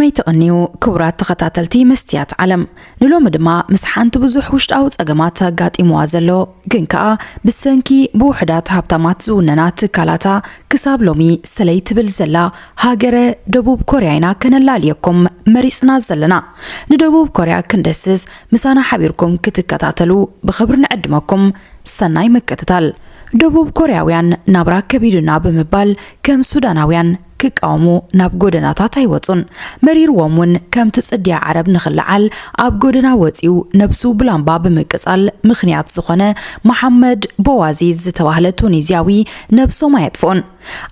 ከመይ ትቕንዩ ክቡራት ተኸታተልቲ መስትያት ዓለም? ንሎሚ ድማ ምስ ሓንቲ ብዙሕ ውሽጣዊ ጸገማት ኣጋጢምዋ ዘሎ፣ ግን ከኣ ብሰንኪ ብውሑዳት ሃብታማት ዝውነና ትካላታ ክሳብ ሎሚ ሰለይ ትብል ዘላ ሃገረ ደቡብ ኮርያ ኢና ከነላልየኩም መሪጽና ዘለና። ንደቡብ ኮርያ ክንደስስ ምሳና ሓቢርኩም ክትከታተሉ ብኽብሪ ንዕድመኩም። ሰናይ ምክትታል። ደቡብ ኮርያውያን ናብራ ከቢዱና ብምባል ከም ሱዳናውያን ክቃወሙ ናብ ጎደናታት ኣይወጹን። መሪርዎም እውን ከምቲ ጽድያ ዓረብ ንኽለዓል ኣብ ጎደና ወጺኡ ነብሱ ብላምባ ብምቅጻል ምኽንያት ዝኾነ መሓመድ ቦዋዚዝ ዝተባህለ ቱኒዝያዊ ነብሶም ኣየጥፍኡን።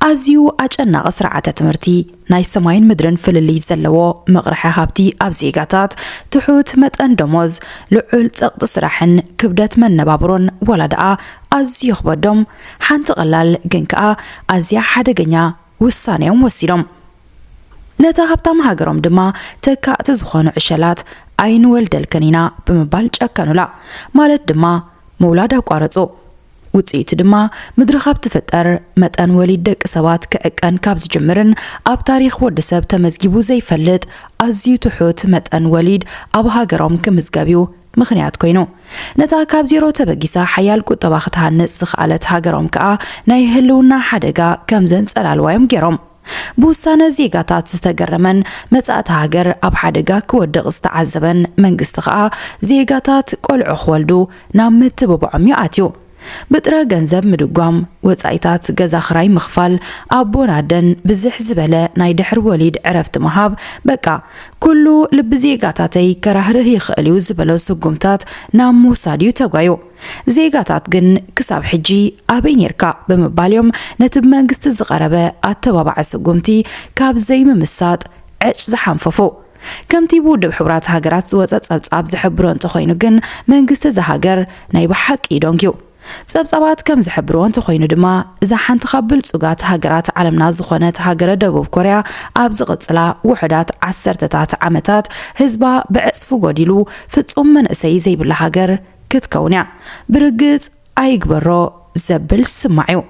ኣዝዩ ኣጨናቒ ስርዓተ ትምህርቲ፣ ናይ ሰማይን ምድርን ፍልልይ ዘለዎ መቕርሐ ሃብቲ ኣብ ዜጋታት፣ ትሑት መጠን ደሞዝ፣ ልዑል ጸቕጢ ስራሕን ክብደት መነባብሮን ዋላ ደኣ ኣዝዩ ይኽበዶም፣ ሓንቲ ቀላል ግን ከኣ ኣዝያ ሓደገኛ ውሳነ እዮም ወሲዶም። ነታ ሃብታም ሃገሮም ድማ ተካእቲ ዝኾኑ ዕሸላት ኣይንወልደልክን ኢና ብምባል ጨከኑላ፣ ማለት ድማ ምውላድ ኣቋረጹ። ውጽኢቱ ድማ ምድሪ ካብ ትፍጠር መጠን ወሊድ ደቂ ሰባት ክዕቀን ካብ ዝጅምርን ኣብ ታሪኽ ወዲ ሰብ ተመዝጊቡ ዘይፈልጥ ኣዝዩ ትሑት መጠን ወሊድ ኣብ ሃገሮም ክምዝገብ እዩ ምኽንያት ኮይኑ። ነታ ካብ ዜሮ ተበጊሳ ሓያል ቁጠባ ክትሃንጽ ዝኸኣለት ሃገሮም ከኣ ናይ ህልውና ሓደጋ ከም ዘንጸላልዋ እዮም ገይሮም። ብውሳነ ዜጋታት ዝተገረመን መጻእቲ ሃገር ኣብ ሓደጋ ክወድቕ ዝተዓዘበን መንግስቲ ከኣ ዜጋታት ቆልዑ ክወልዱ ናብ ምትብባዖም እዩ ኣትዩ። ብጥረ ገንዘብ ምድጓም፣ ወጻኢታት ገዛ ክራይ ምኽፋል፣ ኣቦን ኣደን ብዝሕ ዝበለ ናይ ድሕሪ ወሊድ ዕረፍቲ ምሃብ፣ በቃ ኩሉ ልቢ ዜጋታተይ ከራህርህ ይኽእል እዩ ዝበሎ ስጉምታት ናብ ምውሳድ እዩ ተጓዩ። ዜጋታት ግን ክሳብ ሕጂ ኣበይ ኔርካ ብምባል እዮም ነቲ ብመንግስቲ ዝቐረበ ኣተባባዒ ስጉምቲ ካብ ዘይምምሳጥ ዕጭ ዝሓንፈፉ። ከምቲ ብውድብ ሕቡራት ሃገራት ዝወጸ ጸብጻብ ዝሕብሮ እንተኾይኑ ግን መንግስቲ እዛ ሃገር ናይ ብሓቂ እዩ ደንግዩ። ጸብጻባት ከም ዝሕብርዎ እንተኾይኑ ድማ እዛ ሓንቲ ካብ ብልጹጋት ሃገራት ዓለምና ዝኾነት ሃገረ ደቡብ ኮርያ ኣብ ዝቕጽላ ውሑዳት ዓሰርተታት ዓመታት ህዝባ ብዕጽፊ ጎዲሉ ፍጹም መንእሰይ ዘይብላ ሃገር ክትከውን እያ። ብርግጽ ኣይግበሮ ዘብል ስማዕ እዩ።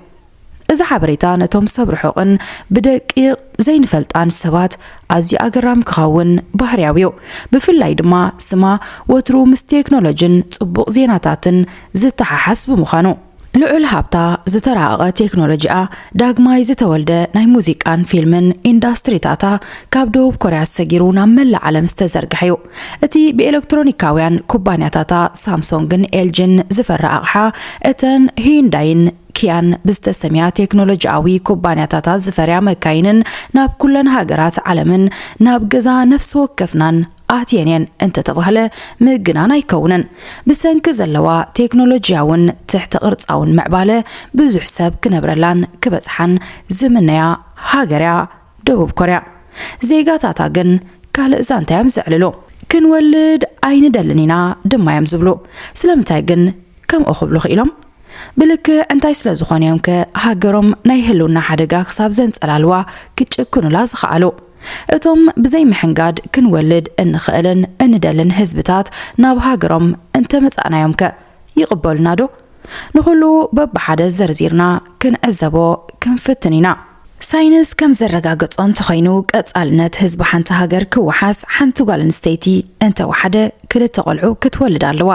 እዚ ሓበሬታ ነቶም ሰብ ርሑቕን ብደቂቕ ዘይንፈልጣን ሰባት ኣዝዩ ኣገራሚ ክኸውን ባህርያዊ እዩ። ብፍላይ ድማ ስማ ወትሩ ምስ ቴክኖሎጅን ጽቡቕ ዜናታትን ዝተሓሓዝ ብምዃኑ። ልዑል ሃብታ፣ ዝተራቐቐ ቴክኖሎጂኣ፣ ዳግማይ ዝተወልደ ናይ ሙዚቃን ፊልምን ኢንዳስትሪታታ ካብ ደቡብ ኮርያ ሰጊሩ ናብ መላእ ዓለም ዝተዘርግሐ እዩ። እቲ ብኤሌክትሮኒካውያን ኩባንያታታ ሳምሶንግን ኤልጂን ዝፈራ ኣቕሓ፣ እተን ሂንዳይን ኪያን ብዝተሰምያ ቴክኖሎጂኣዊ ኩባንያታታ ዝፈርያ መካይንን ናብ ኩለን ሃገራት ዓለምን ናብ ገዛ ነፍሲ ወከፍናን ኣትየን እየን እንተተባህለ ምግናን ኣይከውንን። ብሰንኪ ዘለዋ ቴክኖሎጂያውን ትሕተ ቅርጻውን ምዕባለ ብዙሕ ሰብ ክነብረላን ክበጽሓን ዝምነያ ሃገር እያ ደቡብ ኮርያ። ዜጋታታ ግን ካልእ ዛንታ እዮም ዘዕልሉ። ክንወልድ ኣይንደልን ኢና ድማ እዮም ዝብሉ። ስለምንታይ ግን ከምኡ ክብሉ ክኢሎም? ብልክዕ እንታይ ስለ ዝኾኑ እዮም ከ ሃገሮም ናይ ህልውና ሓደጋ ክሳብ ዘንጸላልዋ ክጭክኑላ ዝኸኣሉ? እቶም ብዘይ ምሕንጋድ ክንወልድ እንኽእልን እንደልን ህዝብታት ናብ ሃገሮም እንተመጻእናዮም ከ ይቕበሉና ዶ? ንኹሉ በብሓደ ዘርዚርና ክንዕዘቦ ክንፍትን ኢና። ሳይንስ ከም ዘረጋገጾ እንተኾይኑ፣ ቀጻልነት ህዝቢ ሓንቲ ሃገር ክወሓስ ሓንቲ ጓል ኣንስተይቲ እንተወሓደ ክልተ ቆልዑ ክትወልድ ኣለዋ።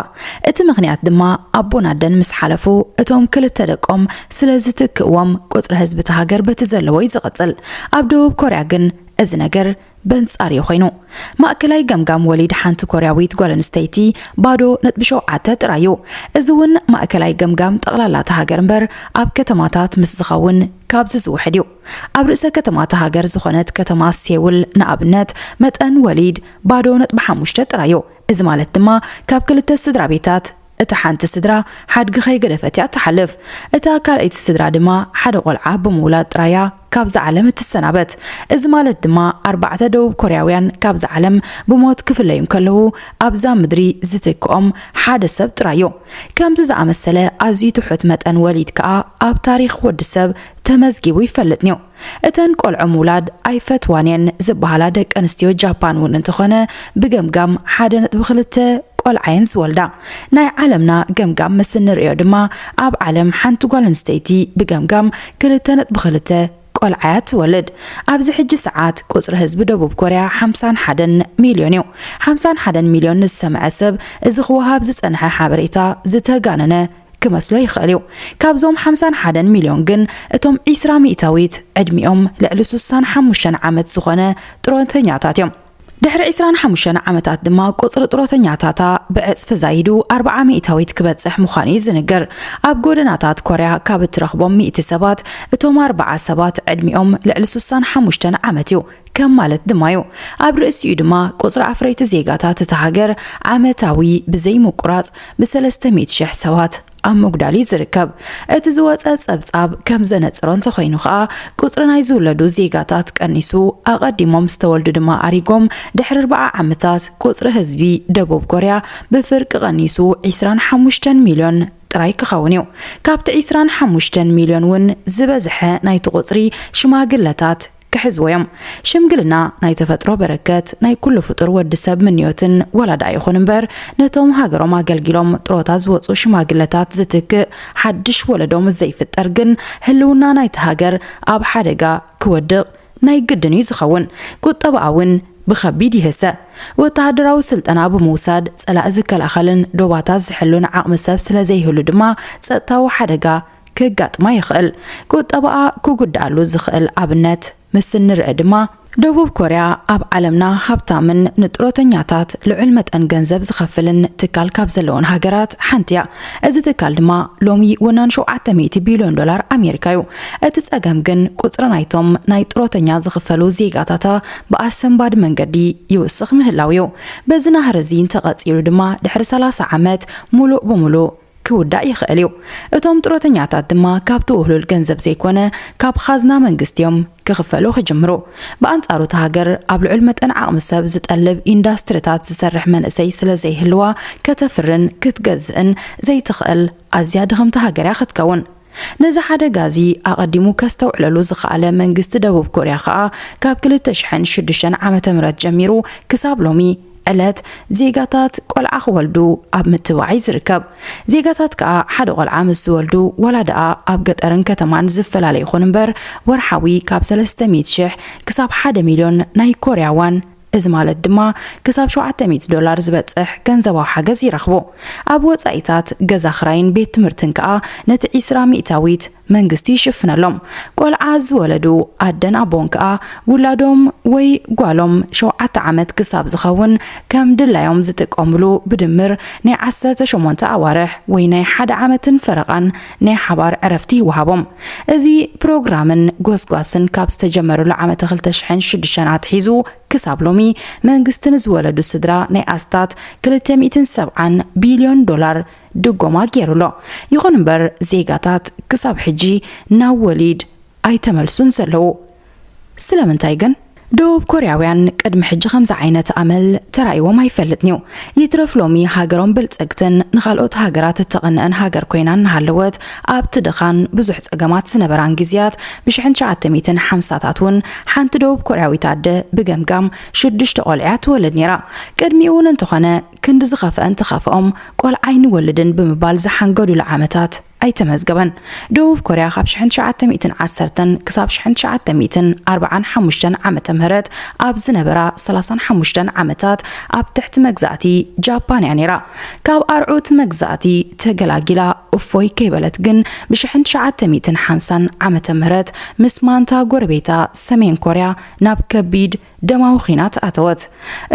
እቲ ምኽንያት ድማ ኣቦን ኣደን ምስ ሓለፉ እቶም ክልተ ደቆም ስለ ዝትክእዎም ቁጽሪ ህዝቢ እታ ሃገር በቲ ዘለዎ እዩ ዝቕጽል። ኣብ ደቡብ ኮርያ ግን እዚ ነገር በንጻር እዩ ኮይኑ። ማእከላይ ገምጋም ወሊድ ሓንቲ ኮርያዊት ጓል ኣንስተይቲ ባዶ ነጥቢ ሸውዓተ ጥራይ እዩ። እዚ እውን ማእከላይ ገምጋም ጠቕላላ እታ ሃገር እምበር ኣብ ከተማታት ምስ ዝኸውን ካብዚ ዝውሕድ እዩ። ኣብ ርእሰ ከተማ እታ ሃገር ዝኾነት ከተማ ሴውል ንኣብነት መጠን ወሊድ ባዶ ነጥቢ ሓሙሽተ ጥራይ እዩ። እዚ ማለት ድማ ካብ ክልተ ስድራ ቤታት እታ ሓንቲ ስድራ ሓድጊ ከይገደፈት እያ እትሓልፍ። እታ ካልኣይቲ ስድራ ድማ ሓደ ቆልዓ ብምውላድ ጥራይ እያ ካብዛ ዓለም እትሰናበት። እዚ ማለት ድማ ኣርባዕተ ደቡብ ኮርያውያን ካብዛ ዓለም ብሞት ክፍለዩ እንከለዉ ኣብዛ ምድሪ ዝትክኦም ሓደ ሰብ ጥራይ እዩ። ከምዚ ዝኣመሰለ ኣዝዩ ትሑት መጠን ወሊድ ከኣ ኣብ ታሪኽ ወዲ ሰብ ተመዝጊቡ ይፈልጥን እዩ። እተን ቆልዑ ምውላድ ኣይፈትዋን እየን ዝበሃላ ደቂ ኣንስትዮ ጃፓን እውን እንተኾነ ብገምጋም ሓደ ነጥቢ ክልተ ቆልዓ እየን ዝወልዳ። ናይ ዓለምና ገምጋም ምስ እንርእዮ ድማ ኣብ ዓለም ሓንቲ ጓል ኣንስተይቲ ብገምጋም ክልተ ነጥቢ ክልተ ቆልዓ እያ ትወልድ። ኣብዚ ሕጂ ሰዓት ቁጽሪ ህዝቢ ደቡብ ኮርያ ሓምሳን ሓደን ሚልዮን እዩ። ሓምሳን ሓደን ሚልዮን ንዝሰምዐ ሰብ እዚ ክወሃብ ዝጸንሐ ሓበሬታ ዝተጋነነ ክመስሎ ይኽእል እዩ። ካብዞም ሓምሳን ሓደን ሚልዮን ግን እቶም ዒስራ ሚእታዊት ዕድሚኦም ልዕሊ ሱሳን ሓሙሽተን ዓመት ዝኾነ ጥሮተኛታት እዮም። ድሕሪ ዒስራን ሓሙሽተን ዓመታት ድማ ቁጽሪ ጥሮተኛታታ ብዕጽፊ ዛይዱ ኣርብዓ ሚእታዊት ክበጽሕ ምዃኑ እዩ ዝንገር። ኣብ ጎደናታት ኮርያ ካብ እትረኽቦም ሚእቲ ሰባት እቶም ኣርብዓ ሰባት ዕድሚኦም ልዕሊ ሱሳን ሓሙሽተን ዓመት እዩ። ከም ማለት ድማ እዩ። ኣብ ርእሲኡ ድማ ቁጽሪ ኣፍረይቲ ዜጋታት እታ ሃገር ዓመታዊ ብዘይምቁራጽ ብሰለስተ ሚእቲ ሽሕ ሰባት ኣብ ምጉዳል እዩ ዝርከብ። እቲ ዝወጸ ጸብጻብ ከም ዘነጸሮ እንተኾይኑ ኸኣ፣ ቁጽሪ ናይ ዝውለዱ ዜጋታት ቀኒሱ፣ ኣቐዲሞም ዝተወልዱ ድማ ኣሪጎም፣ ድሕሪ ኣርብዓ ዓመታት ቁጽሪ ህዝቢ ደቡብ ኮርያ ብፍርቂ ቀኒሱ ዒስራን ሓሙሽተን ሚልዮን ጥራይ ክኸውን እዩ። ካብቲ ዒስራን ሓሙሽተን ሚልዮን እውን ዝበዝሐ ናይቲ ቁጽሪ ሽማግለታት ክሕዝዎ እዮም። ሽምግልና ናይ ተፈጥሮ በረከት፣ ናይ ኩሉ ፍጡር ወዲ ሰብ ምንዮትን ወላ ደኣ ይኹን እምበር፣ ነቶም ሃገሮም ኣገልጊሎም ጥሮታ ዝወጹ ሽማግለታት ዝትክእ ሓድሽ ወለዶ ምስ ዘይፍጠር ግን፣ ህልውና ናይቲ ሃገር ኣብ ሓደጋ ክወድቕ ናይ ግድን እዩ ዝኸውን። ቁጠባኣ እውን ብኸቢድ ይህሰ። ወተሃደራዊ ስልጠና ብምውሳድ ጸላኢ ዝከላኸልን ዶባታት ዝሕሉን ዓቕሚ ሰብ ስለ ዘይህሉ ድማ፣ ጸጥታዊ ሓደጋ ከጋጥማ ይኽእል። ቁጠባኣ ክጉድኣሉ ዝኽእል ኣብነት ምስ እንርኢ ድማ፣ ደቡብ ኮርያ ኣብ ዓለምና ሃብታምን ንጥሮተኛታት ልዑል መጠን ገንዘብ ዝኸፍልን ትካል ካብ ዘለወን ሃገራት ሓንቲ እያ። እዚ ትካል ድማ ሎሚ ወናን ሸውዓተ ሚእቲ ቢልዮን ዶላር ኣሜሪካ እዩ። እቲ ጸገም ግን ቁጽሪ ናይቶም ናይ ጥሮተኛ ዝኽፈሉ ዜጋታታ ብኣሰንባዲ መንገዲ ይውስኽ ምህላው እዩ። በዚ ናህሪ እዚ እንተቐጺሉ ድማ ድሕሪ ሰላሳ ዓመት ሙሉእ ብሙሉእ ክውዳእ ይኽእል እዩ። እቶም ጥሮተኛታት ድማ ካብቲ ውህሉል ገንዘብ ዘይኮነ ካብ ኻዝና መንግስቲ እዮም ክኽፈሉ ክጅምሩ። ብኣንጻሩ እታ ሃገር ኣብ ልዑል መጠን ዓቕሚ ሰብ ዝጠልብ ኢንዳስትሪታት ዝሰርሕ መንእሰይ ስለ ዘይህልዋ ከተፍርን ክትገዝእን ዘይትኽእል ኣዝያ ድኽምቲ ሃገር እያ ክትከውን። ነዚ ሓደጋ እዚ ኣቐዲሙ ከስተውዕለሉ ዝኸኣለ መንግስቲ ደቡብ ኮርያ ከኣ ካብ ክልተ ሽሕን ሽዱሽተን ዓመተ ምህረት ጀሚሩ ክሳብ ሎሚ ዕለት ዜጋታት ቆልዓ ክወልዱ ኣብ ምትባዕ እዩ ዝርከብ። ዜጋታት ከኣ ሓደ ቆልዓ ምስ ዝወልዱ ዋላ ደኣ ኣብ ገጠርን ከተማን ዝፈላለ ይኹን እምበር ወርሓዊ ካብ ሰለስተ ሚእቲ ሽሕ ክሳብ ሓደ ሚልዮን ናይ ኮርያ ዋን፣ እዚ ማለት ድማ ክሳብ ሸውዓተ ሚእቲ ዶላር ዝበጽሕ ገንዘባዊ ሓገዝ ይረኽቡ። ኣብ ወጻኢታት ገዛ ክራይን ቤት ትምህርትን ከኣ ነቲ ዒስራ ሚእታዊት መንግስቲ ይሽፍነሎም። ቆልዓ ዝወለዱ ኣደን ኣቦን ከኣ ውላዶም ወይ ጓሎም ሸውዓተ ዓመት ክሳብ ዝኸውን ከም ድላዮም ዝጥቀምሉ ብድምር ናይ ዓሰርተ ሸሞንተ ኣዋርሕ ወይ ናይ ሓደ ዓመትን ፈረቓን ናይ ሓባር ዕረፍቲ ይወሃቦም። እዚ ፕሮግራምን ጎስጓስን ካብ ዝተጀመረሉ ዓመተ ክልተ ሽሕን ሽዱሽተን ኣትሒዙ ክሳብ ሎሚ መንግስቲ ንዝወለዱ ስድራ ናይ ኣስታት ክልተ ሚእትን ሰብዓን ቢልዮን ዶላር ድጎማ ገይሩ ኣሎ። ይኹን እምበር ዜጋታት ክሳብ ሕጂ ናብ ወሊድ ኣይተመልሱን ዘለዉ። ስለምንታይ ግን? ደቡብ ኮርያውያን ቅድሚ ሕጂ ከምዚ ዓይነት ኣመል ተራእይዎም ኣይፈልጥን እዩ። ይትረፍ ሎሚ ሃገሮም ብልጽግትን ንኻልኦት ሃገራት እተቐንአን ሃገር ኮይና እናሃለወት ኣብቲ ድኻን ብዙሕ ጸገማት ዝነበራን ግዜያት ብሽሕን ትሽዓተ ሚእትን ሓምሳታት እውን ሓንቲ ደቡብ ኮርያዊት ኣደ ብገምጋም ሽዱሽተ ቆልዑ እያ ትወልድ ነይራ። ቅድሚኡ እውን እንተኾነ ክንዲ ዝኸፍአ እንተኸፍኦም ቆልዓ ኣይንወልድን ብምባል ዝሓንገዱሉ ዓመታት ኣይተመዝገበን። ደቡብ ኮርያ ካብ ሽሕን ትሽዓተ ሚእትን ዓሰርተን ክሳብ ሽሕን ትሽዓተ ሚእትን ኣርብዓን ሓሙሽተን ዓመተ ምህረት ኣብ ዝነበራ ሰላሳን ሓሙሽተን ዓመታት ኣብ ትሕቲ መግዛእቲ ጃፓን እያ ነይራ። ካብ ኣርዑት መግዛእቲ ተገላጊላ እፎይ ከይበለት ግን ብሽሕን ትሽዓተ ሚእትን ሓምሳን ዓመተ ምህረት ምስ ማንታ ጎረቤታ ሰሜን ኮርያ ናብ ከቢድ ደማዊ ኲናት ኣተወት።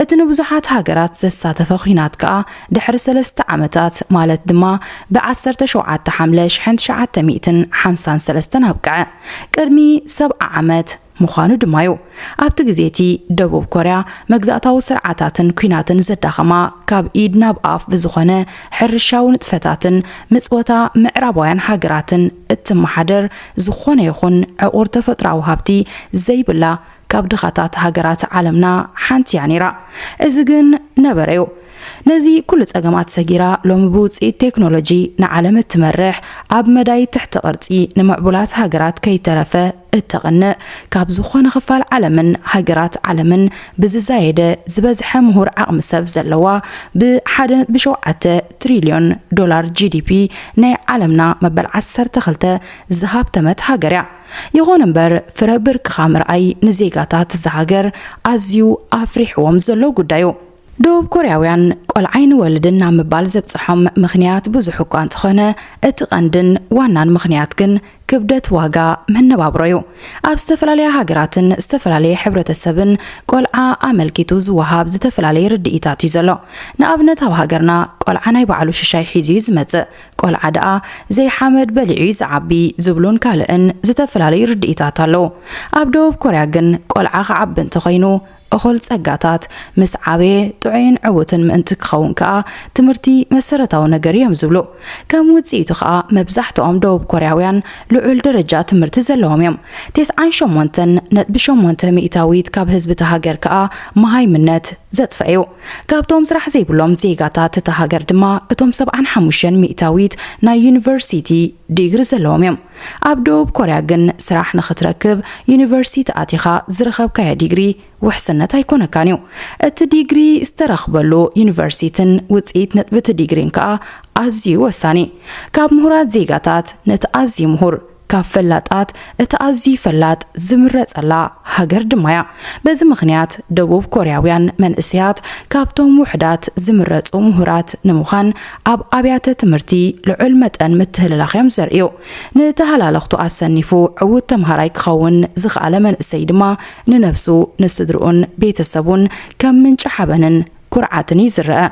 እቲ ንብዙሓት ሃገራት ዘሳተፈ ኲናት ከኣ ድሕሪ ሰለስተ ዓመታት፣ ማለት ድማ ብዓሰርተ ሸውዓተ ሓምለ ሽሕን ትሽዓተ ሚእትን ሓምሳን ሰለስተን ኣብቅዐ። ቅድሚ ሰብዓ ዓመት ምዃኑ ድማ እዩ። ኣብቲ ግዜ እቲ ደቡብ ኮርያ መግዛእታዊ ስርዓታትን ኲናትን ዘዳኸማ፣ ካብ ኢድ ናብ ኣፍ ብዝኾነ ሕርሻዊ ንጥፈታትን ምጽወታ ምዕራባውያን ሃገራትን እትመሓደር፣ ዝኾነ ይኹን ዕቑር ተፈጥሮኣዊ ሃብቲ ዘይብላ ካብ ድኻታት ሃገራት ዓለምና ሓንቲ እያ ነይራ። እዚ ግን ነበረ እዩ። ነዚ ኩሉ ጸገማት ሰጊራ ሎሚ ብውጽኢት ቴክኖሎጂ ንዓለም እትመርሕ፣ ኣብ መዳይ ትሕቲ ቅርጺ ንምዕቡላት ሃገራት ከይተረፈ እተቕንእ፣ ካብ ዝኾነ ክፋል ዓለምን ሃገራት ዓለምን ብዝዛየደ ዝበዝሐ ምሁር ዓቕሚ ሰብ ዘለዋ፣ ብ1.7 ትሪልዮን ዶላር ጂ ዲ ፒ ናይ ዓለምና መበል ዓሰርተ ክልተ ዝሃብተመት ሃገር እያ። ይኹን እምበር ፍረ ብርክኻ ምርኣይ ንዜጋታት እዛ ሃገር ኣዝዩ ኣፍሪሕዎም ዘሎ ጉዳዩ። ደቡብ ኮርያውያን ቆልዓ ኣይንወልድን ናብ ምባል ዘብጽሖም ምኽንያት ብዙሕ እኳ እንተኾነ፣ እቲ ቀንድን ዋናን ምኽንያት ግን ክብደት ዋጋ መነባብሮ እዩ። ኣብ ዝተፈላለያ ሃገራትን ዝተፈላለየ ሕብረተሰብን ቆልዓ ኣመልኪቱ ዝወሃብ ዝተፈላለየ ርድኢታት እዩ ዘሎ። ንኣብነት ኣብ ሃገርና ቆልዓ ናይ ባዕሉ ሽሻይ ሒዙ እዩ ዝመጽእ። ቆልዓ ደኣ ዘይሓመድ በሊዑ እዩ ዝዓቢ ዝብሉን ካልእን ዝተፈላለዩ ርድኢታት ኣለዉ። ኣብ ደቡብ ኮርያ ግን ቆልዓ ክዓቢ እንተኾይኑ እኹል ጸጋታት ምስ ዓበየ ጥዑይን ዕዉትን ምእንቲ ክኸውን ከኣ ትምህርቲ መሰረታዊ ነገር እዮም ዝብሉ። ከም ውጽኢቱ ከኣ መብዛሕትኦም ደቡብ ኮርያውያን ልዑል ደረጃ ትምህርቲ ዘለዎም እዮም። ተስዓን ሸሞንተን ነጥቢ ሸሞንተ ሚእታዊት ካብ ህዝቢ እታ ሃገር ከኣ መሃይምነት ዘጥፈ እዩ። ካብቶም ስራሕ ዘይብሎም ዜጋታት እታ ሃገር ድማ እቶም ሰብዓን ሓሙሽተን ሚእታዊት ናይ ዩኒቨርሲቲ ዲግሪ ዘለዎም እዮም። ኣብ ደቡብ ኮርያ ግን ስራሕ ንኽትረክብ ዩኒቨርሲቲ ኣቲኻ ዝረኸብካዮ ዲግሪ ውሕስነት ኣይኮነካን እዩ። እቲ ዲግሪ ዝተረኽበሉ ዩኒቨርሲቲን ውጽኢት ነጥቢ እቲ ዲግሪን ከኣ ኣዝዩ ወሳኒ። ካብ ምሁራት ዜጋታት ነቲ ኣዝዩ ምሁር፣ ካብ ፈላጣት እቲ ኣዝዩ ፈላጥ ዝምረጸላ ሃገር ድማ እያ። በዚ ምኽንያት ደቡብ ኮርያውያን መንእሰያት ካብቶም ውሑዳት ዝምረጹ ምሁራት ንምዃን ኣብ ኣብያተ ትምህርቲ ልዑል መጠን ምትህልላኽ እዮም ዘርእዩ። ንተሃላለኽቱ ኣሰኒፉ ዕዉት ተምሃራይ ክኸውን ዝኸኣለ መንእሰይ ድማ ንነብሱ፣ ንስድርኡን ቤተሰቡን ከም ምንጪ ሓበንን ኩርዓትን እዩ ዝረአ።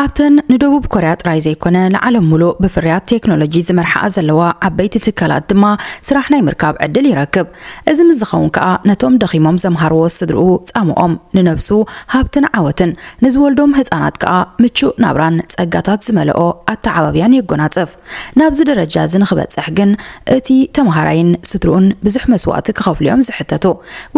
ኣብተን ንደቡብ ኮርያ ጥራይ ዘይኮነ ንዓለም ሙሉእ ብፍርያት ቴክኖሎጂ ዝመርሓኣ ዘለዋ ዓበይቲ ትካላት ድማ ስራሕ ናይ ምርካብ ዕድል ይረክብ። እዚ ምስ ዝኸውን ከኣ ነቶም ደኺሞም ዘምሃርዎ ስድርኡ ጻምኦም፣ ንነብሱ ሃብትን ዓወትን፣ ንዝወልዶም ህጻናት ከኣ ምቹእ ናብራን ጸጋታት ዝመልኦ ኣተዓባብያን የጎናጽፍ። ናብዚ ደረጃ እዚ ንኽበጽሕ ግን እቲ ተምሃራይን ስድርኡን ብዙሕ መስዋእቲ ክኸፍሉ እዮም ዝሕተቱ።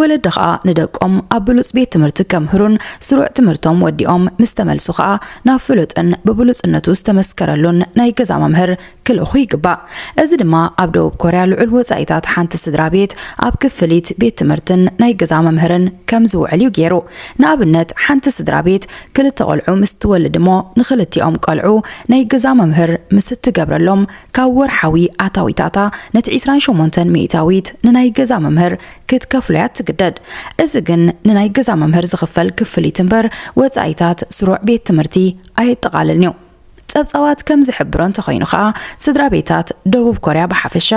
ወለዲ ኸኣ ንደቆም ኣብ ብሉጽ ቤት ትምህርቲ ከምህሩን ስሩዕ ትምህርቶም ወዲኦም ምስ ተመልሱ ኸኣ ናብ ፍሉጥን ብብሉጽነቱ ዝተመስከረሉን ናይ ገዛ መምህር ክልእኹ ይግባእ። እዚ ድማ ኣብ ደቡብ ኮርያ ልዑል ወጻኢታት ሓንቲ ስድራ ቤት ኣብ ክፍሊት ቤት ትምህርትን ናይ ገዛ መምህርን ከም ዝውዕል እዩ ገይሩ። ንኣብነት ሓንቲ ስድራ ቤት ክልተ ቆልዑ ምስ ትወልድ እሞ ንኽልቲኦም ቆልዑ ናይ ገዛ መምህር ምስ እትገብረሎም ካብ ወርሓዊ ኣታዊታታ ነቲ ዕስራን ሸሞንተን ሚእታዊት ንናይ ገዛ መምህር ክትከፍሎ እያ ትግደድ። እዚ ግን ንናይ ገዛ መምህር ዝኽፈል ክፍሊት እምበር ወጻኢታት ስሩዕ ቤት ትምህርቲ ኣየጠቓልልን እዩ። ጸብጻባት ከም ዝሕብሮ እንተኾይኑ ኸኣ ስድራ ቤታት ደቡብ ኮርያ ብሓፈሻ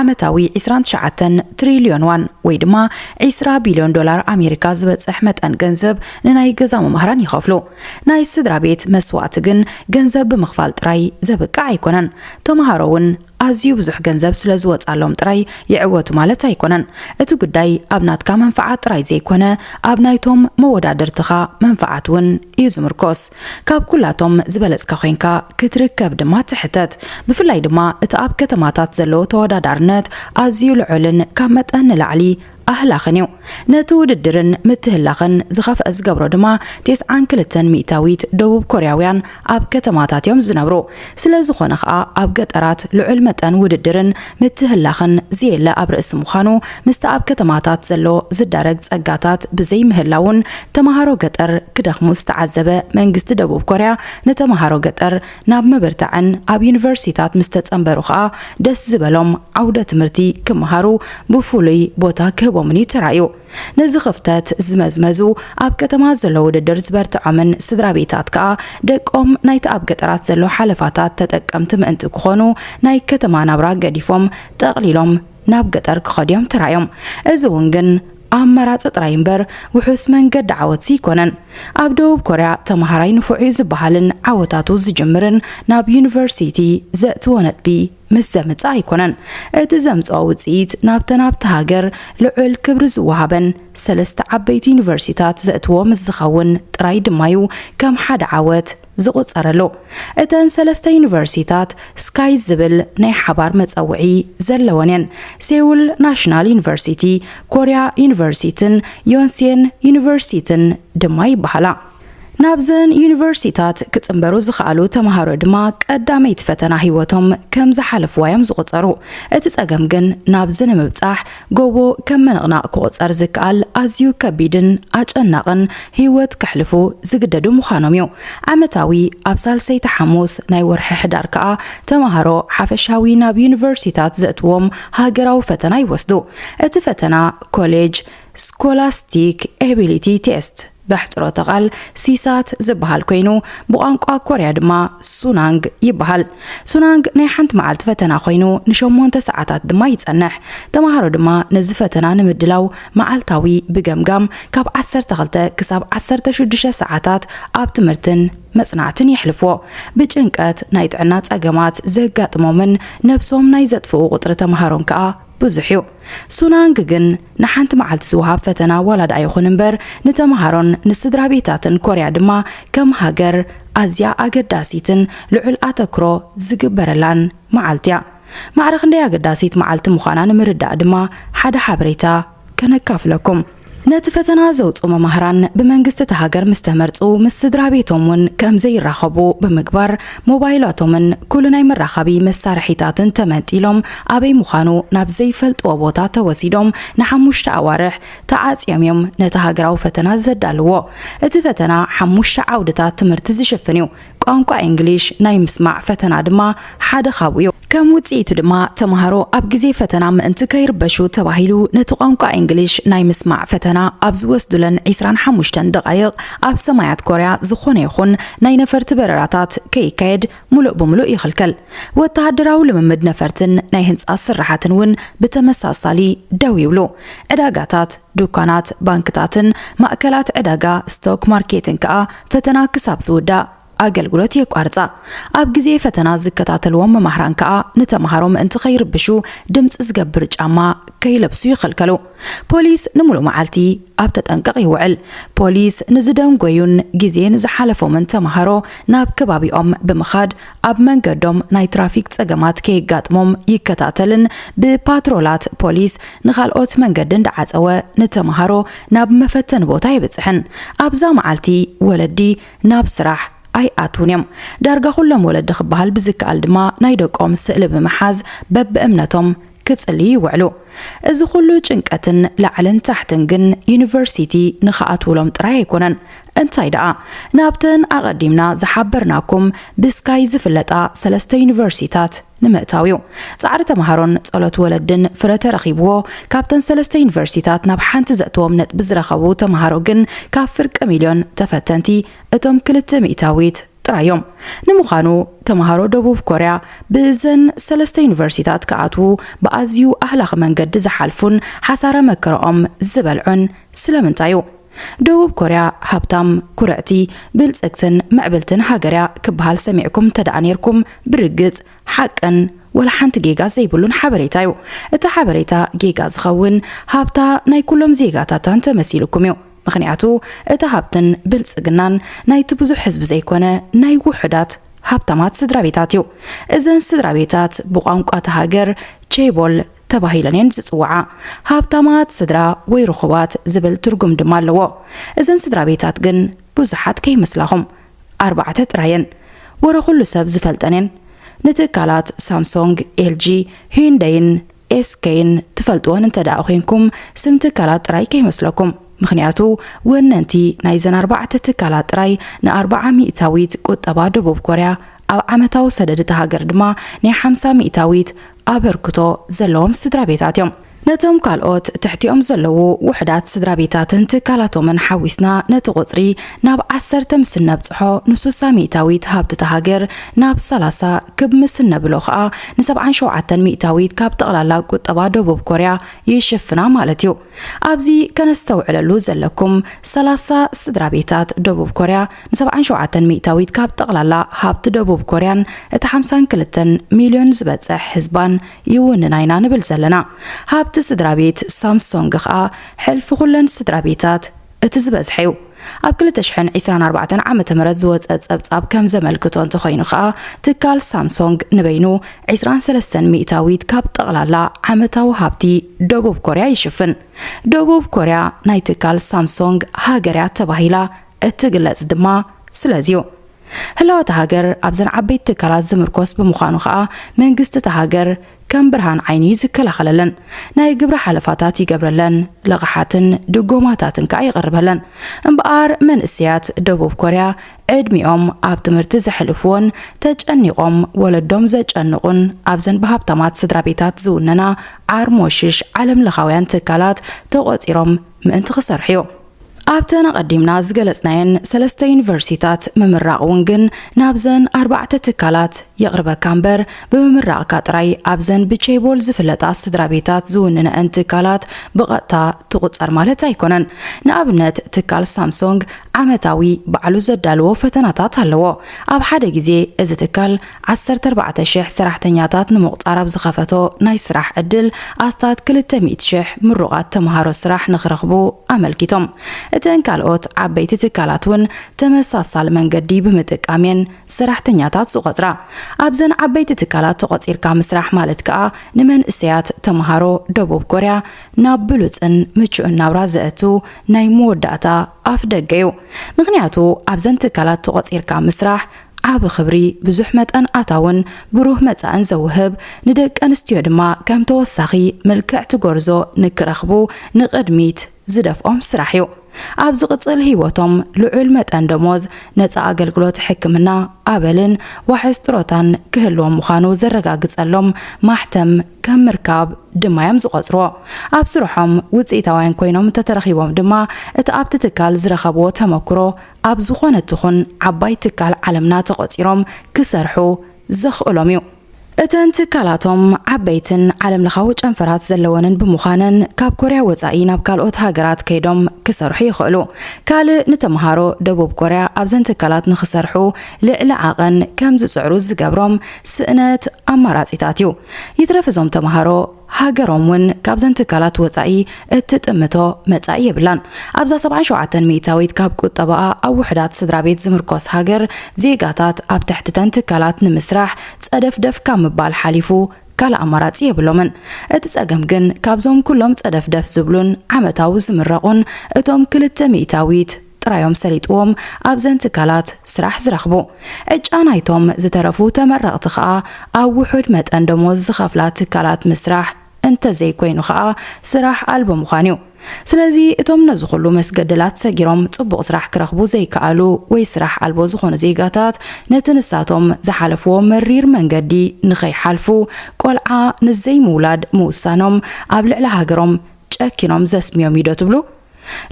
ዓመታዊ ዕስራን ትሽዓተን ትሪልዮን ዋን ወይ ድማ ዕስራ ቢልዮን ዶላር ኣሜሪካ ዝበጽሕ መጠን ገንዘብ ንናይ ገዛ መምሃራን ይኸፍሉ። ናይ ስድራ ቤት መስዋእቲ ግን ገንዘብ ብምኽፋል ጥራይ ዘብቅዕ ኣይኮነን። ተምሃሮ እውን ኣዝዩ ብዙሕ ገንዘብ ስለ ዝወጻሎም ጥራይ ይዕወቱ ማለት ኣይኮነን። እቲ ጉዳይ ኣብ ናትካ መንፍዓት ጥራይ ዘይኮነ ኣብ ናይቶም መወዳድርትኻ መንፍዓት እውን እዩ ዝምርኮስ። ካብ ኩላቶም ዝበለጽካ ኮይንካ ክትርከብ ድማ ትሕተት። ብፍላይ ድማ እቲ ኣብ ከተማታት ዘሎ ተወዳዳርነት ኣዝዩ ልዑልን ካብ መጠን ንላዕሊ ኣህላኽን እዩ። ነቲ ውድድርን ምትህላኽን ዝኸፍአ ዝገብሮ ድማ ተስዓን ክልተን ሚእታዊት ደቡብ ኮርያውያን ኣብ ከተማታት እዮም ዝነብሩ። ስለ ዝኾነ ኸኣ ኣብ ገጠራት ልዑል መጠን ውድድርን ምትህላኽን ዘየለ ኣብ ርእሲ ምዃኑ ምስቲ ኣብ ከተማታት ዘሎ ዝዳረግ ጸጋታት ብዘይምህላውን ተምሃሮ ገጠር ክደኽሙ ዝተዓዘበ መንግስቲ ደቡብ ኮርያ ንተምሃሮ ገጠር ናብ ምብርታዕን ኣብ ዩኒቨርሲታት ምስ ተጸንበሩ ኸኣ ደስ ዝበሎም ዓውደ ትምህርቲ ክመሃሩ ብፍሉይ ቦታ ክህቦምን እዩ ተራእዩ። ነዚ ክፍተት ዝመዝመዙ ኣብ ከተማ ዘሎ ውድድር ዝበርትዖምን ስድራ ቤታት ከኣ ደቆም ናይቲ ኣብ ገጠራት ዘሎ ሓለፋታት ተጠቀምቲ ምእንቲ ክኾኑ ናይ ከተማ ናብራ ገዲፎም ጠቕሊሎም ናብ ገጠር ክኸዱ እዮም ተራእዮም። እዚ እውን ግን ኣማራጺ ጥራይ እምበር ውሑስ መንገዲ ዓወት ዘይኮነን። ኣብ ደቡብ ኮርያ ተምሃራይ ንፉዕ እዩ ዝበሃልን ዓወታቱ ዝጅምርን ናብ ዩኒቨርሲቲ ዘእትዎ ነጥቢ ምስ ዘምጽእ ኣይኮነን። እቲ ዘምጽኦ ውጽኢት ናብተን ኣብቲ ሃገር ልዑል ክብሪ ዝወሃበን ሰለስተ ዓበይቲ ዩኒቨርሲታት ዘእትዎ ምስ ዝኸውን ጥራይ ድማ እዩ ከም ሓደ ዓወት ዝቑጸረሉ። እተን ሰለስተ ዩኒቨርሲታት ስካይ ዝብል ናይ ሓባር መጸውዒ ዘለወን እየን። ሴውል ናሽናል ዩኒቨርሲቲ፣ ኮርያ ዩኒቨርሲቲን ዮንሴን ዩኒቨርሲቲን ድማ ይበሃላ። ናብዘን ዩኒቨርሲታት ክጽንበሩ ዝኸኣሉ ተምሃሮ ድማ ቀዳመይቲ ፈተና ህይወቶም ከም ዝሓለፍዋ እዮም ዝቑጸሩ። እቲ ጸገም ግን ናብዚ ንምብጻሕ ጎቦ ከም ምንቕናቕ ክቑጸር ዝከኣል ኣዝዩ ከቢድን ኣጨናቕን ህይወት ከሕልፉ ዝግደዱ ምዃኖም እዩ። ዓመታዊ ኣብ ሳልሰይቲ ሓሙስ ናይ ወርሒ ሕዳር ከኣ ተምሃሮ ሓፈሻዊ ናብ ዩኒቨርሲታት ዘእትዎም ሃገራዊ ፈተና ይወስዱ። እቲ ፈተና ኮሌጅ ስኮላስቲክ ኤቢሊቲ ቴስት፣ ብሕጽሮተ ቃል ሲሳት ዝበሃል ኮይኑ፣ ብቋንቋ ኮርያ ድማ ሱናንግ ይበሃል። ሱናንግ ናይ ሓንቲ መዓልቲ ፈተና ኮይኑ ንሸሞንተ ሰዓታት ድማ ይጸንሕ። ተምሃሮ ድማ ነዚ ፈተና ንምድላው መዓልታዊ ብገምጋም ካብ ዓሰርተ ክልተ ክሳብ ዓሰርተ ሽዱሽተ ሰዓታት ኣብ ትምህርትን መጽናዕትን የሕልፍዎ። ብጭንቀት፣ ናይ ጥዕና ጸገማት ዘጋጥሞምን ነብሶም ናይ ዘጥፍኡ ቁጽሪ ተምሃሮን ከኣ ብዙሕ እዩ። ሱናንግ ግን ንሓንቲ መዓልቲ ዝወሃብ ፈተና ዋላ ደኣ ይኹን እምበር፣ ንተምሃሮን ንስድራ ቤታትን ኮርያ ድማ ከም ሃገር ኣዝያ ኣገዳሲትን ልዑል ኣተክሮ ዝግበረላን መዓልቲ እያ። ማዕረ ክንደይ ኣገዳሲት መዓልቲ ምዃና ንምርዳእ ድማ ሓደ ሓበሬታ ከነካፍለኩም። ነቲ ፈተና ዘውፅኡ መማህራን ብመንግስቲ እታ ሃገር ምስ ተመርፁ፣ ምስ ስድራ ቤቶም እውን ከም ዘይራኸቡ ብምግባር፣ ሞባይላቶምን ኩሉ ናይ መራኸቢ መሳርሒታትን ተመንጢሎም፣ ኣበይ ምዃኑ ናብ ዘይፈልጥዎ ቦታ ተወሲዶም ንሓሙሽተ ኣዋርሕ ተዓፅዮም እዮም ነቲ ሃገራዊ ፈተና ዘዳልዎ። እቲ ፈተና ሓሙሽተ ዓውድታት ትምህርቲ ዝሽፍን እዩ። ቋንቋ እንግሊሽ ናይ ምስማዕ ፈተና ድማ ሓደ ካብኡ እዩ። ከም ውፅኢቱ ድማ ተምሃሮ ኣብ ግዜ ፈተና ምእንቲ ከይርበሹ ተባሂሉ ነቲ ቋንቋ እንግሊሽ ናይ ምስማዕ ፈተና ኣብ ዝወስዱለን ዒስራን ሓሙሽተን ደቓይቕ ኣብ ሰማያት ኮርያ ዝኾነ ይኹን ናይ ነፈርቲ በረራታት ከይካየድ ሙሉእ ብሙሉእ ይኽልከል። ወተሃደራዊ ልምምድ ነፈርትን ናይ ህንጻ ስራሓትን እውን ብተመሳሳሊ ደው ይብሉ። ዕዳጋታት፣ ዱኳናት፣ ባንክታትን ማእከላት ዕዳጋ ስቶክ ማርኬትን ከኣ ፈተና ክሳብ ዝውዳእ ኣገልግሎት የቋርጻ። ኣብ ግዜ ፈተና ዝከታተልዎም መማህራን ከኣ ንተምሃሮ ምእንቲ ከይርብሹ ድምጺ ዝገብር ጫማ ከይለብሱ ይኽልከሉ። ፖሊስ ንምሉእ መዓልቲ ኣብ ተጠንቀቕ ይውዕል። ፖሊስ ንዝደንጎዩን ግዜ ንዝሓለፎምን ተምሃሮ ናብ ከባቢኦም ብምኻድ ኣብ መንገዶም ናይ ትራፊክ ጸገማት ከየጋጥሞም ይከታተልን ብፓትሮላት ፖሊስ ንኻልኦት መንገዲ እንዳዓጸወ ንተምሃሮ ናብ መፈተኒ ቦታ የብጽሕን። ኣብዛ መዓልቲ ወለዲ ናብ ስራሕ ኣይኣትዉን እዮም። ዳርጋ ኩሎም ወለዲ ክበሃል ብዝከኣል ድማ ናይ ደቆም ስእሊ ብምሓዝ በብእምነቶም ክጽልዩ ይውዕሉ። እዚ ኩሉ ጭንቀትን ላዕልን ታሕትን ግን ዩኒቨርሲቲ ንኽኣትውሎም ጥራይ ኣይኮነን። እንታይ ደኣ፣ ናብተን ኣቐዲምና ዝሓበርናኩም ብስካይ ዝፍለጣ ሰለስተ ዩኒቨርሲታት ንምእታው እዩ። ጻዕሪ ተምሃሮን ጸሎት ወለድን ፍረ ተረኺብዎ፣ ካብተን ሰለስተ ዩኒቨርሲታት ናብ ሓንቲ ዘእትዎም ነጥቢ ዝረኸቡ ተምሃሮ ግን ካብ ፍርቂ ሚልዮን ተፈተንቲ እቶም ክልተ ሚእታዊት ጥራይ እዮም። ንምዃኑ፣ ተምሃሮ ደቡብ ኮርያ ብዘን ሰለስተ ዩኒቨርሲታት ክኣትዉ ብኣዝዩ ኣህላኺ መንገዲ ዝሓልፉን ሓሳረ መከራኦም ዝበልዑን ስለምንታይ እዩ? ደቡብ ኮርያ ሃብታም፣ ኩርዕቲ፣ ብልጽግትን ምዕብልትን ሃገር እያ ክበሃል ሰሚዕኩም እንተ ደኣ ኔርኩም፣ ብርግጽ ሓቅን ወላ ሓንቲ ጌጋ ዘይብሉን ሓበሬታ እዩ። እቲ ሓበሬታ ጌጋ ዝኸውን፣ ሃብታ ናይ ኩሎም ዜጋታታ እንተመሲልኩም እዩ። ምኽንያቱ፣ እቲ ሃብትን ብልጽግናን ናይቲ ብዙሕ ህዝቢ ዘይኮነ፣ ናይ ውሑዳት ሃብታማት ስድራ ቤታት እዩ። እዘን ስድራ ቤታት ብቋንቋ እታ ሃገር ቼቦል ተባሂለን እየን ዝጽውዓ። ሃብታማት ስድራ ወይ ርኹባት ዝብል ትርጉም ድማ ኣለዎ። እዘን ስድራ ቤታት ግን ብዙሓት ከይመስላኹም፣ ኣርባዕተ ጥራይ እየን። ወረ ኩሉ ሰብ ዝፈልጠን እየን። ንትካላት ሳምሶንግ፣ ኤልጂ፣ ሂንደይን ኤስኬይን ትፈልጥወን እንተ ደኣ ኮይንኩም፣ ስም ትካላት ጥራይ ከይመስለኩም። ምኽንያቱ፣ ወነንቲ ናይዘን ኣርባዕተ ትካላት ጥራይ ንኣርብዓ ሚእታዊት ቁጠባ ደቡብ ኮርያ፣ ኣብ ዓመታዊ ሰደድ እታ ሃገር ድማ ናይ ሓምሳ ሚእታዊት ኣበርክቶ ዘለዎም ስድራ ቤታት እዮም። ነቶም ካልኦት ትሕቲኦም ዘለዉ ውሑዳት ስድራ ቤታትን ትካላቶምን ሓዊስና፣ ነቲ ቁጽሪ ናብ ዓሰርተ ምስ እነብጽሖ፣ ንሱሳ ሚእታዊት ሃብቲ እታ ሃገር ናብ ሰላሳ ክብ ምስ እነብሎ ኸኣ፣ ንሰብዓን ሸውዓተን ሚእታዊት ካብ ጠቕላላ ቁጠባ ደቡብ ኮርያ ይሽፍና ማለት እዩ። ኣብዚ ከነስተውዕለሉ ዘለኩም፣ ሰላሳ ስድራ ቤታት ደቡብ ኮርያ ንሰብዓን ሸውዓተን ሚእታዊት ካብ ጠቕላላ ሃብቲ ደቡብ ኮርያን እቲ ሓምሳን ክልተን ሚልዮን ዝበጽሕ ህዝባን ይውንና ኢና ንብል ዘለና። ሃብቲ ስድራ ቤት ሳምሶንግ ኸኣ ሕልፊ ኩለን ስድራ ቤታት እቲ ዝበዝሐ እዩ። ኣብ ክልተ ሽሕን ዕስራን ኣርባዕተን ዓመተ ምህረት ዝወጸ ጸብጻብ ከም ዘመልክቶ እንተኾይኑ ኸኣ፣ ትካል ሳምሶንግ ንበይኑ ዕስራን ሰለስተን ሚእታዊት ካብ ጠቕላላ ዓመታዊ ሃብቲ ደቡብ ኮርያ ይሽፍን። ደቡብ ኮርያ ናይ ትካል ሳምሶንግ ሃገር እያ ተባሂላ እትግለጽ ድማ ስለዚ እዩ ህላወ እታ ሃገር ኣብዘን ዓበይቲ ትካላት ዝምርኮስ ብምዃኑ ከኣ መንግስቲ እታ ሃገር ከም ብርሃን ዓይኒ እዩ ዝከላኸለለን፣ ናይ ግብሪ ሓለፋታት ይገብረለን፣ ልቕሓትን ድጎማታትን ከኣ ይቕርበለን። እምበኣር መንእሰያት ደቡብ ኮርያ ዕድሚኦም ኣብ ትምህርቲ ዘሕልፍዎን ተጨኒቖም ወለዶም ዘጨንቑን ኣብዘን ብሃብታማት ስድራ ቤታት ዝውነና ዓርሞሽሽ ዓለምለኻውያን ትካላት ተቖጺሮም ምእንቲ ክሰርሑ እዩ። ኣብተን ኣቐዲምና ዝገለጽናየን ሰለስተ ዩኒቨርሲታት ምምራቕ እውን ግን ናብዘን ኣርባዕተ ትካላት የቕርበካ እምበር፣ ብምምራቕካ ጥራይ ኣብዘን ብቼቦል ዝፍለጣ ስድራ ቤታት ዝውንነአን ትካላት ብቐጥታ ትቑጸር ማለት ኣይኮነን። ንኣብነት ትካል ሳምሶንግ ዓመታዊ ባዕሉ ዘዳልዎ ፈተናታት ኣለዎ። ኣብ ሓደ ግዜ እዚ ትካል ዓሰርተ ኣርባዕተ ሽሕ ሰራሕተኛታት ንምቑጻር ኣብ ዝኸፈቶ ናይ ስራሕ ዕድል ኣስታት ክልተ ሚእቲ ሽሕ ምሩቓት ተምሃሮ ስራሕ ንኽረኽቡ ኣመልኪቶም። እተን ካልኦት ዓበይቲ ትካላት እውን ተመሳሳሊ መንገዲ ብምጥቃም እየን ሰራሕተኛታት ዝቖጽራ። ኣብዘን ዓበይቲ ትካላት ተቖጺርካ ምስራሕ ማለት ከኣ ንመንእሰያት ተምሃሮ ደቡብ ኮርያ ናብ ብሉጽን ምቹእን ናብራ ዘእቱ ናይ መወዳእታ ኣፍ ደገ እዩ። ምኽንያቱ ኣብዘን ትካላት ተቖጺርካ ምስራሕ ዓቢ ክብሪ፣ ብዙሕ መጠን ኣታውን ብሩህ መጻእን ዘውህብ፣ ንደቂ ኣንስትዮ ድማ ከም ተወሳኺ ምልክዕቲ ጎርዞ ንክረኽቡ ንቕድሚት ዝደፍኦም ስራሕ እዩ። ኣብ ዝቕጽል ህይወቶም ልዑል መጠን ደሞዝ፣ ነጻ ኣገልግሎት ሕክምና፣ ኣበልን ዋሕስ ጥሮታን ክህልዎም ምዃኑ ዘረጋግጸሎም ማሕተም ከም ምርካብ ድማ እዮም ዝቖጽርዎ። ኣብ ስርሖም ውጽኢታውያን ኮይኖም እንተተረኺቦም ድማ፣ እቲ ኣብቲ ትካል ዝረኸብዎ ተመክሮ ኣብ ዝኾነት ትኹን ዓባይ ትካል ዓለምና ተቖጺሮም ክሰርሑ ዘኽእሎም እዩ። እተን ትካላቶም ዓበይትን ዓለምለኻዊ ጨንፈራት ዘለወንን ብምዃነን፣ ካብ ኮርያ ወጻኢ ናብ ካልኦት ሃገራት ከይዶም ክሰርሑ ይኽእሉ። ካልእ ንተምሃሮ ደቡብ ኮርያ ኣብዘን ትካላት ንኽሰርሑ ልዕሊ ዓቐን ከም ዝጽዕሩ ዝገብሮም ስእነት ኣማራጺታት እዩ። ይትረፍ እዞም ተምሃሮ ሃገሮም እውን ካብዘን ትካላት ወጻኢ እትጥምቶ መጻኢ የብላን። ኣብዛ ሰብዓን ሸውዓተን ሚእታዊት ካብ ቁጠባኣ ኣብ ውሑዳት ስድራ ቤት ዝምርኮስ ሃገር፣ ዜጋታት ኣብ ትሕቲ እተን ትካላት ንምስራሕ ጸደፍደፍ ካብ ምባል ሓሊፉ ካልእ ኣማራጺ የብሎምን። እቲ ጸገም ግን ካብዞም ኩሎም ጸደፍደፍ ዝብሉን ዓመታዊ ዝምረቑን እቶም ክልተ ሚእታዊት ጥራዮም ሰሊጥዎም ኣብዘን ትካላት ስራሕ ዝረኽቡ። ዕጫ ናይቶም ዝተረፉ ተመረቕቲ ከኣ ኣብ ውሑድ መጠን ደሞዝ ዝኸፍላ ትካላት ምስራሕ እንተዘይኮይኑ ከኣ ስራሕ ኣልቦ ምዃን እዩ። ስለዚ እቶም ነዚ ኩሉ መስገደላት ሰጊሮም ጽቡቕ ስራሕ ክረኽቡ ዘይከኣሉ ወይ ስራሕ ኣልቦ ዝኾኑ ዜጋታት ነቲ ንሳቶም ዝሓለፍዎ መሪር መንገዲ ንኸይሓልፉ ቆልዓ ንዘይምውላድ ምውሳኖም ኣብ ልዕሊ ሃገሮም ጨኪኖም ዘስምዮም እዩ ዶ ትብሉ?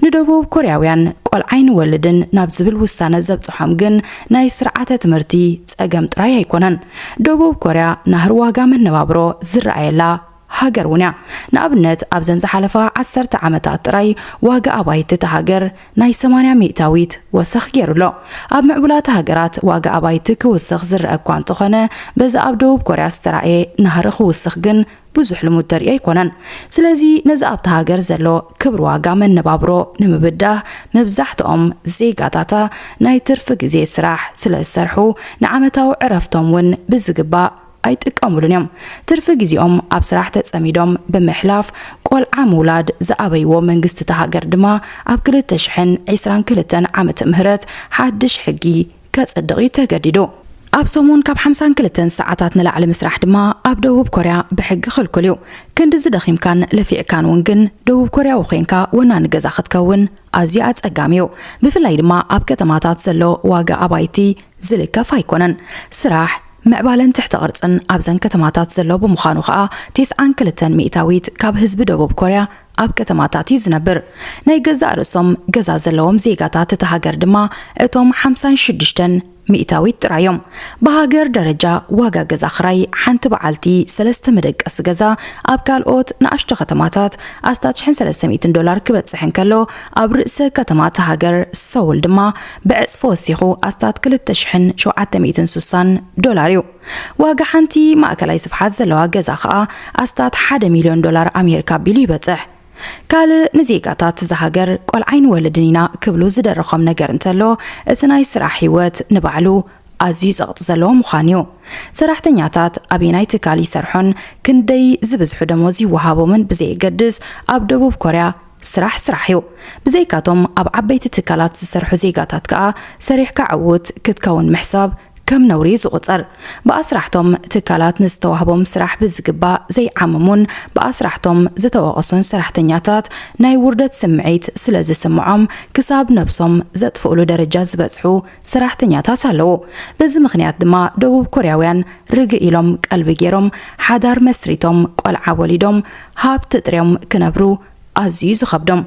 ንደቡብ ኮርያውያን ቆልዓ ኣይንወልድን ናብ ዝብል ውሳነ ዘብጽሖም ግን ናይ ስርዓተ ትምህርቲ ጸገም ጥራይ ኣይኮነን። ደቡብ ኮርያ ናህሪ ዋጋ መነባብሮ ዝረኣየላ ሃገር እውን እያ። ንኣብነት ኣብዘን ዝሓለፋ ዓሰርተ ዓመታት ጥራይ ዋጋ ኣባይቲ እታ ሃገር ናይ ሰማንያ ሚእታዊት ወሰኽ ገይሩ ኣሎ። ኣብ ምዕቡላት ሃገራት ዋጋ ኣባይቲ ክውስኽ ዝረአ እኳ እንተኾነ፣ በዚ ኣብ ደቡብ ኮርያ ዝተራእየ ናህሪ ክውስኽ ግን ብዙሕ ልሙድ ተርእዮ ኣይኮነን። ስለዚ ነዚ ኣብታ ሃገር ዘሎ ክብሪ ዋጋ መነባብሮ ንምብዳህ፣ መብዛሕትኦም ዜጋታታ ናይ ትርፊ ግዜ ስራሕ ስለ ዝሰርሑ፣ ንዓመታዊ ዕረፍቶም እውን ብዝግባእ ኣይጥቀሙሉን እዮም። ትርፊ ግዜኦም ኣብ ስራሕ ተጸሚዶም ብምሕላፍ፣ ቆልዓ ምውላድ ዝኣበይዎ መንግስቲ እታ ሃገር ድማ ኣብ ክልተ ሽሕን ዕስራን ክልተን ዓመተ ምህረት ሓድሽ ሕጊ ከጽድቕ እዩ ተገዲዱ። ኣብ ሰሙን ካብ ሓምሳን ክልተን ሰዓታት ንላዕሊ ምስራሕ ድማ ኣብ ደቡብ ኮርያ ብሕጊ ክልኩል እዩ። ክንድዚ ደኺምካን ለፊዕካን እውን ግን ደቡብ ኮርያዊ ኮይንካ ወናኒ ገዛ ክትከውን ኣዝዩ ኣጸጋሚ እዩ። ብፍላይ ድማ ኣብ ከተማታት ዘሎ ዋጋ ኣባይቲ ዝልከፍ ኣይኮነን። ስራሕ፣ ምዕባለን ትሕተ ቅርጽን ኣብዘን ከተማታት ዘሎ ብምዃኑ ከኣ፣ ተስዓን ክልተን ሚእታዊት ካብ ህዝቢ ደቡብ ኮርያ ኣብ ከተማታት እዩ ዝነብር። ናይ ገዛእ ርእሶም ገዛ ዘለዎም ዜጋታት እታ ሃገር ድማ እቶም ሓምሳን ሽዱሽተን ሚእታዊት ጥራይ እዮም። ብሃገር ደረጃ ዋጋ ገዛ ክራይ ሓንቲ በዓልቲ ሰለስተ መደቀሲ ገዛ ኣብ ካልኦት ንኣሽቱ ከተማታት ኣስታት ሽሕን ሰለስተ ሚእትን ዶላር ክበጽሕ እንከሎ፣ ኣብ ርእሰ ከተማ እታ ሃገር ሰውል ድማ ብዕጽፊ ወሲኹ ኣስታት ክልተ ሽሕን ሸውዓተ ሚእትን ስሳን ዶላር እዩ። ዋጋ ሓንቲ ማእከላይ ስፍሓት ዘለዋ ገዛ ከኣ ኣስታት ሓደ ሚልዮን ዶላር ኣሜሪካ ኣቢሉ ይበጽሕ። ካልእ ንዜጋታት እዛ ሃገር ቆልዓ ኣይንወልድን ኢና ክብሉ ዝደረኾም ነገር እንተሎ፣ እቲ ናይ ስራሕ ህይወት ንባዕሉ ኣዝዩ ጸቕጢ ዘለዎ ምዃኑ እዩ። ሰራሕተኛታት ኣበየናይ ትካል ይሰርሑን ክንደይ ዝበዝሑ ደሞዝ ይወሃቦምን ብዘየገድስ፣ ኣብ ደቡብ ኮርያ ስራሕ ስራሕ እዩ። ብዘይካቶም ኣብ ዓበይቲ ትካላት ዝሰርሑ ዜጋታት ከኣ ሰሪሕካ ዕዉት ክትከውን ምሕሳብ ከም ነውሪ እዩ ዝቑጸር። ብኣስራሕቶም ትካላት ንዝተዋህቦም ስራሕ ብዝግባእ ዘይዓመሙን ብኣስራሕቶም ዝተወቐሱን ሰራሕተኛታት ናይ ውርደት ስምዒት ስለ ዝስምዖም ክሳብ ነብሶም ዘጥፍእሉ ደረጃ ዝበጽሑ ሰራሕተኛታት ኣለዉ። በዚ ምኽንያት ድማ ደቡብ ኮርያውያን ርግእ ኢሎም ቀልቢ ገይሮም ሓዳር መስሪቶም ቆልዓ ወሊዶም ሃብቲ ጥርዮም ክነብሩ ኣዝዩ ዝኸብዶም።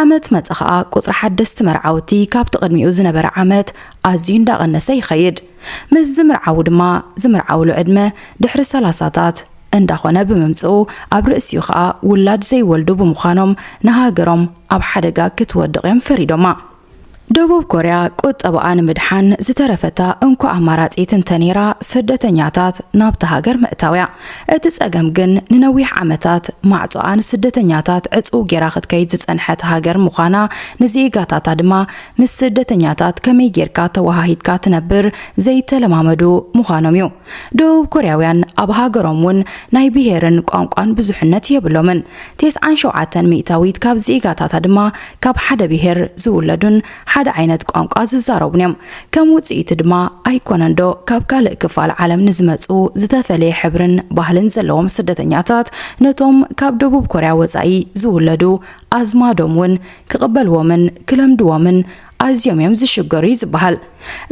ዓመት መጸ ኸኣ ቁጽሪ ሓደስቲ መርዓውቲ ካብቲ ቅድሚኡ ዝነበረ ዓመት ኣዝዩ እንዳቐነሰ ይኸይድ። ምስ ዝምርዓዉ ድማ ዝምርዓውሉ ዕድመ ድሕሪ ሰላሳታት እንዳኾነ ብምምጽኡ ኣብ ርእሲኡ ኸኣ ውላድ ዘይወልዱ ብምዃኖም ንሃገሮም ኣብ ሓደጋ ክትወድቕ እዮም ፈሪዶማ። ደቡብ ኮርያ ቁጠባኣ ንምድሓን ዝተረፈታ እንኮ ኣማራጺት እንተነይራ ስደተኛታት ናብታ ሃገር ምእታውያ። እቲ ጸገም ግን ንነዊሕ ዓመታት ማዕጾኣ ንስደተኛታት ዕጹው ጌራ ክትከይድ ዝጸንሐት ሃገር ምዃና ንዜጋታታ ድማ ምስ ስደተኛታት ከመይ ጌርካ ተወሃሂድካ ትነብር ዘይተለማመዱ ምዃኖም እዩ። ደቡብ ኮርያውያን ኣብ ሃገሮም እውን ናይ ብሄርን ቋንቋን ብዙሕነት የብሎምን። ተስዓን ሸውዓተን ሚእታዊት ካብ ዜጋታታ ድማ ካብ ሓደ ብሄር ዝውለዱን ሓደ ዓይነት ቋንቋ ዝዛረቡን እዮም። ከም ውጽኢቱ ድማ ኣይኮነንዶ ካብ ካልእ ክፋል ዓለም ንዝመጹ ዝተፈለየ ሕብርን ባህልን ዘለዎም ስደተኛታት ነቶም ካብ ደቡብ ኮርያ ወጻኢ ዝውለዱ ኣዝማዶም እውን ክቕበልዎምን ክለምድዎምን ኣዝዮም እዮም ዝሽገሩ እዩ ዝበሃል።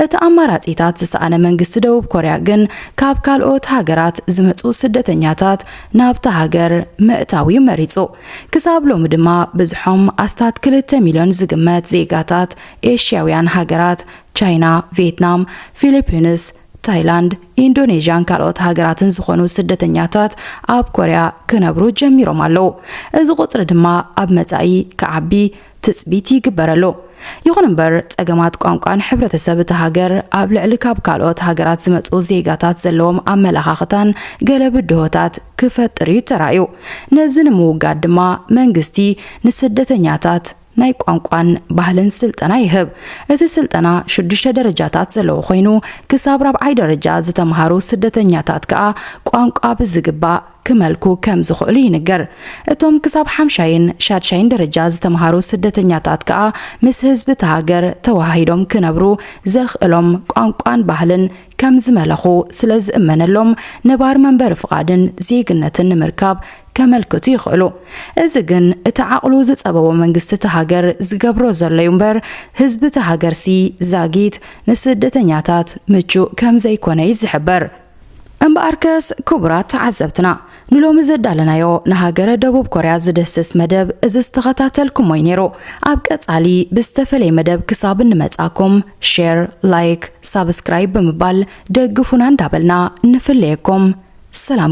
እቲ ኣማራጺታት ዝሰኣነ መንግስቲ ደቡብ ኮርያ ግን ካብ ካልኦት ሃገራት ዝመጹ ስደተኛታት ናብታ ሃገር ምእታው እዩ መሪጹ። ክሳብ ሎሚ ድማ ብዝሖም ኣስታት ክልተ ሚልዮን ዝግመት ዜጋታት ኤሽያውያን ሃገራት ቻይና፣ ቪየትናም፣ ፊሊፒንስ፣ ታይላንድ፣ ኢንዶኔዥያን ካልኦት ሃገራትን ዝኾኑ ስደተኛታት ኣብ ኮርያ ክነብሩ ጀሚሮም ኣለዉ። እዚ ቁጽሪ ድማ ኣብ መጻኢ ክዓቢ ትጽቢት ይግበረሉ። ይኹን እምበር ጸገማት ቋንቋን ሕብረተሰብ እቲ ሃገር ኣብ ልዕሊ ካብ ካልኦት ሃገራት ዝመጹ ዜጋታት ዘለዎም ኣመለኻኽታን ገለ ብድሆታት ክፈጥር እዩ ተራእዩ። ነዚ ንምውጋድ ድማ መንግስቲ ንስደተኛታት ናይ ቋንቋን ባህልን ስልጠና ይህብ። እቲ ስልጠና ሽዱሽተ ደረጃታት ዘለዎ ኮይኑ ክሳብ ራብዓይ ደረጃ ዝተምሃሩ ስደተኛታት ከኣ ቋንቋ ብዝግባእ ክመልኩ ከም ዝኽእሉ ይንገር። እቶም ክሳብ ሓምሻይን ሻድሻይን ደረጃ ዝተምሃሩ ስደተኛታት ከኣ ምስ ህዝቢ እቲ ሃገር ተወሃሂዶም ክነብሩ ዘኽእሎም ቋንቋን ባህልን ከም ዝመለኹ ስለ ዝእመነሎም ነባር መንበሪ ፍቓድን ዜግነትን ንምርካብ ከመልክቱ ይኽእሉ። እዚ ግን እቲ ዓቕሉ ዝጸበቦ መንግስቲ እቲ ሃገር ዝገብሮ ዘሎ እዩ እምበር ህዝቢ እቲ ሃገርሲ ዛጊት ንስደተኛታት ምቹእ ከም ዘይኮነ እዩ ዝሕበር። እምበኣርከስ ክቡራት ተዓዘብትና ንሎሚ ዘዳለናዮ ንሃገረ ደቡብ ኮርያ ዝድህስስ መደብ እዚ ዝተኸታተልኩሞ እዩ ነይሩ። ኣብ ቀጻሊ ብዝተፈለየ መደብ ክሳብ እንመጻኩም ሼር፣ ላይክ፣ ሳብስክራይብ ብምባል ደግፉና እንዳበልና ንፍለየኩም። ሰላም